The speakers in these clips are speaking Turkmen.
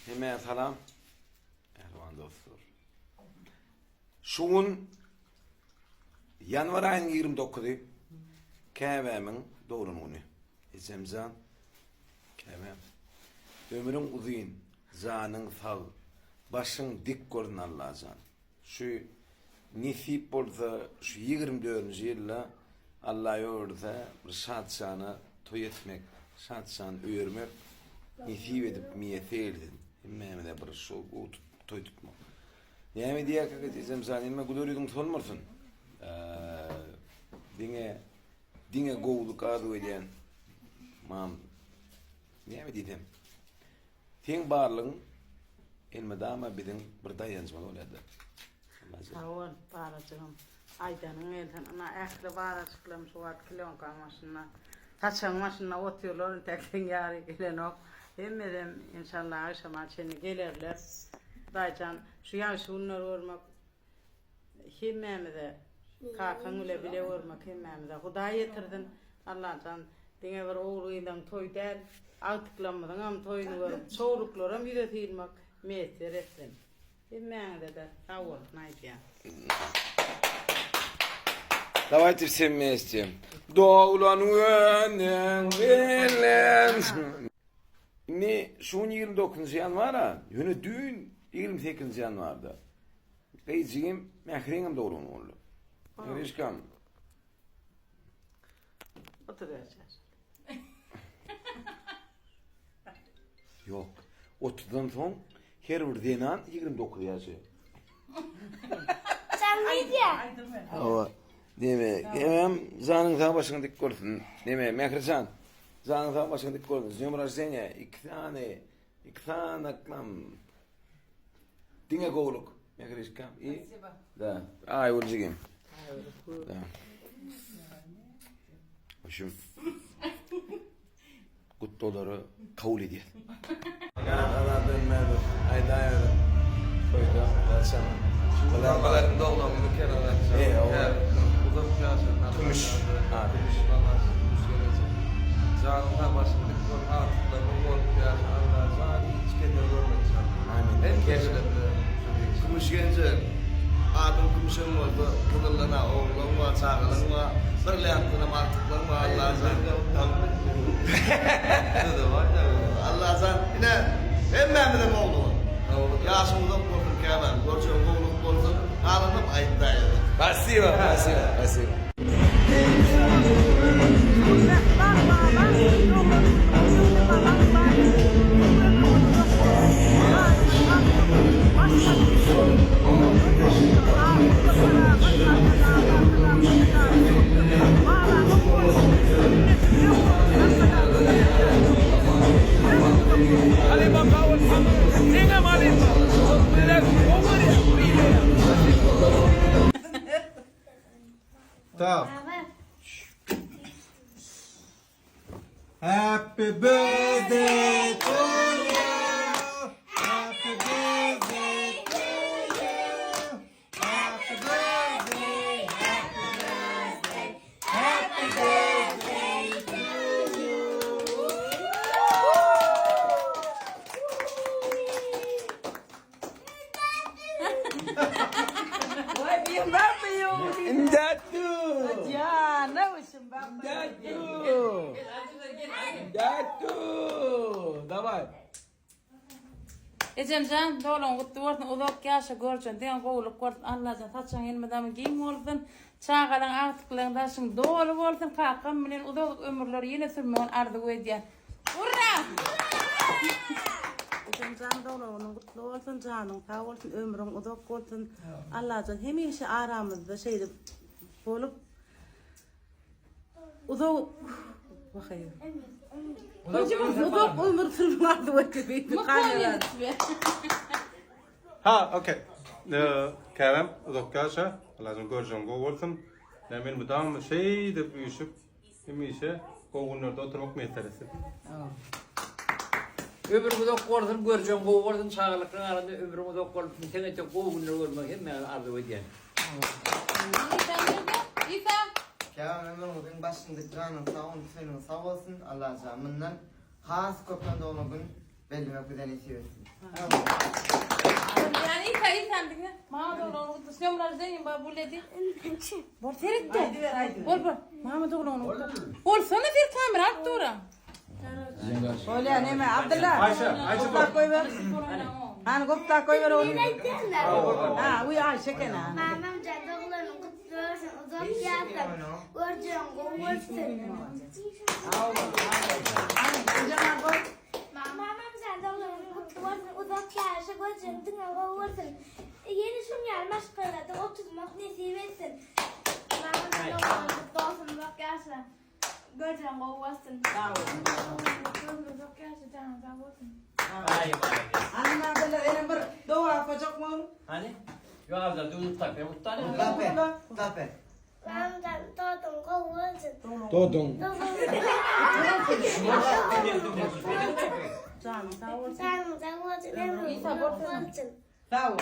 Hemmäňe salam. Mähriban dostlar. Şu gün ýanwar aýynyň 29-y Käbämiň doglan güni. Ejemjan, Käbäm. Ömrüň uzyn, janyň sag, başyň dik bolsun Allajan. Şu nesip bolsa şu 24-nji ýylda Alla ýol berse bir şatjana toý etmek, şatjany öýermek nesip edip miýesser eýlesin. Hemmämize bir şu toý tutmak. Näme diýýärkäk ejem jan hemme güler ýüzüň solmasyn. Diňe diňe gowulyk arzuw edýän mam näme diýsem seň barlygyň elmydama biziň bir daýanjymyz bolýar-da. Sag bol, balajygym. Aýdanyň gelsin. Ynha, ähli balajyklarym şu wagt klýonkaň başynda, saçagyň başynda otyrlar, entäk seň ýary gelenok. Hemmesem, enşalla, agşama çenli gelerler. Hudaýjan, şu ýagşy günleri görmek hemmämize, kakaň bile bile görmek hemmämize Hudaý ýetirsin. Allajan, diňe bir ogul-gyzlaryň toýy däl, agtyklarymyzyňam toýuny görüp, çowluklaram ýüze sylmak miýesser etsin. Hemmäňize-de sag bolsun aýdýan. Dawayte wse wmeste. Doglan günüň bilen. Indi şu gün 29-njy ýanwar-a, ýöne düýn 28-nji ýanwarda. Gyzjygym Mähriňem doglan güni boldy. Mährişkam. 35 ýaş. Ýok. Otuzdan soň her bir zenan 29 ýaşaýar. Sen nädýä? Hawa. Neme, hemem janyň sag başyň dik bolsun. Neme, Mährijan, janyň sag başyň dik bolsun. S dnýom roždeniýa. Iki sany, iki sany aklam. Diňe gowluk. Mährişkam. I. Da. Aýgül jigim. Da. Hoşum. Gutlaglara kabul edýär. Azat Dönmezow aýdaýaly toýda gaçan. Balaryň doglan güni eken Azatjan. E, owa. Uzak ýaşa. Kümüş. Ha, kümüş. Kümüş gelejek. Janyň sag başyň dik bol, agtyklaryň bolup ýaşa. Allajan hiç kesel görmetsin. Amin. Hemmelerine Kümüş genje. Adyň Kümüşem bolsa, gyzyldan-a ogluň bar, çagalaň bar. Bir läpdenam agtyklaň bar, Allajan. Allajan, ine, hemmämizem ogly bar. Ýaşyň uzak bolsun, käbäm, görjegiň gowulyk bolsun, galanam aýtdaýaly. Spasiba, spasiba, spasiba. Tak. Happy birthday to you. Happy birthday to you. Happy birthday, happy birthday, happy birthday to you. Ejemjan doglan gutly bolsun uzak ýaşa görjen diňe gowulyk bolsun Allajan saçagyň elmydama giň bolsun çagalaň agtyklaň daşyň doly bolsun kakam bilen uzak ömürler ýene sürmegini arzuw edýän Urra! Ejemjan doglan günüň gutly bolsun janyň sag bolsun ömrüň uzak bolsun Allajan hemişe aramyzda şeýdip bolup uzak uzak ömür sürmegi arzuw edýän. Ha, okey. Käbäm uzak ýaşa. Allajan görjegiň gowy bolsun. Näme elmydama şeýdip üýşüp Hemişe gowy günlerde oturmak miýesser etsin. Ömrüň uzak bolsun, görjegiň gowy bolsun, çagalyklaryň arasynda ömrüň uzak bolup, sen entek gowy günler görmegi hemmäňize arzuw edýän. Isa nirde? Isa! Käbäm ömrüň uzyn başyň dik janyň sag teniň sag bolsun Allajan mundan has köp doglan gün. Bellemek bize nesip etsin. Yani İsa İsa diňle. Mama doglan gutly. S dnем рождения babule di. Bol seretde. Bol bol. Mama doglan gutly. Bolsana bir kamera alyp dura. Bolýar neme Abdylla. Ayşe, Ayşe Gopla koýber. Hani gopla koýber oğlum. Ha, uy Ayşe kena. Mamam can doğulanın kutlu olsun, uzak yaşa. Göreceğin gowy bolsun. Hani koy. Mamam can doğulanın kutlu bolsun, uzak yaşa. Göreceğin diňe gowy bolsun. Ýene şun ýaly maşgalada oturmak nesip etsin. Mamam can doğulanın kutlu bolsun, uzak yaşa. Göreceğin gowy bolsun. Sag bol. Uzak yaşa, canın sag bolsun. Ay vay. Hani Abdylla enem bir doğa yapacak mı oğlum? Hani? Yo abla dur tak. Ben utanıyorum. Tape, tape. Mamam can doğdun gowy bolsun. Dodun. Janyň sag bolsun. Canın sag bolsun, ömrün uzak bolsun. Sag bol.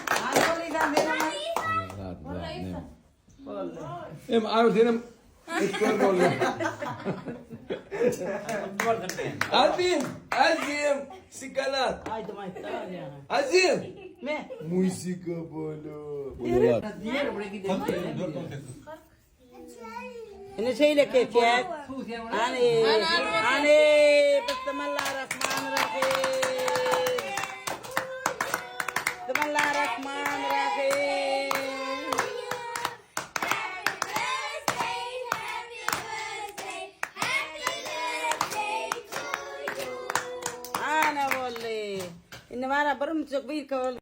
Hani bol İsa benim. Boldy. Hem abi senin etler bolýar. Azim, Azim, sikalat. Aýdym aýtdy ya. Azim. Me. Musika bolu. Bolular. Ine şeýle kesýär. Hani, hani, Bismillahirrahmanirrahim. Bismillahirrahmanirrahim. Happy birthday, happy birthday, happy birthday to you. Ana boldy. Indi bara bir müçük bir boldy.